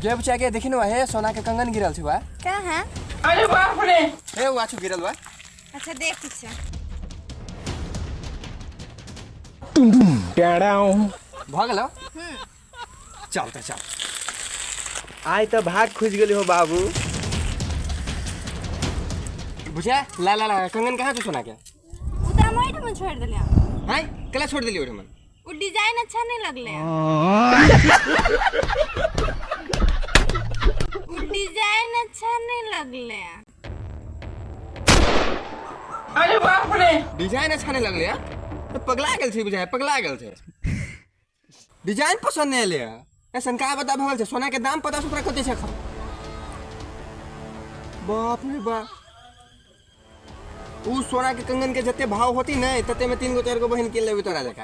गे बच्चा के देखी न हे सोना के कंगन गिरल छै बा। कहाँ? अरे बाप रे। हे वाछु गिरल बा। अच्छा, देख छै। भऽ गेलो। चल तऽ चल। आइ तऽ भाग खुजि गेली हो बाबू। बुझा ला ला ला, कंगन कहाँ छौ सोना के? उ तऽ हम ओहिठाम छोड़ि देलियै। हाय, कला छोड़ देली ओहिठाम? उ डिजाइन अच्छा नहीं लगले। उ डिजाइन अच्छा नहीं लगले। अरे बाप रे। डिजाइन अच्छा नहीं लगले तो पगला गेल छै बुझाय, पगला गेल छै। डिजाइन पसंद नहीं एलै। ऐसन का बता भगल छै? सोना के दाम पता छौ तोरा कते छै एखन? बाप रे बाप, उ सोना के कंगन के जते भाव होती ने तते में 3 गो 4 गो बहन किन लेबे तोरा जका।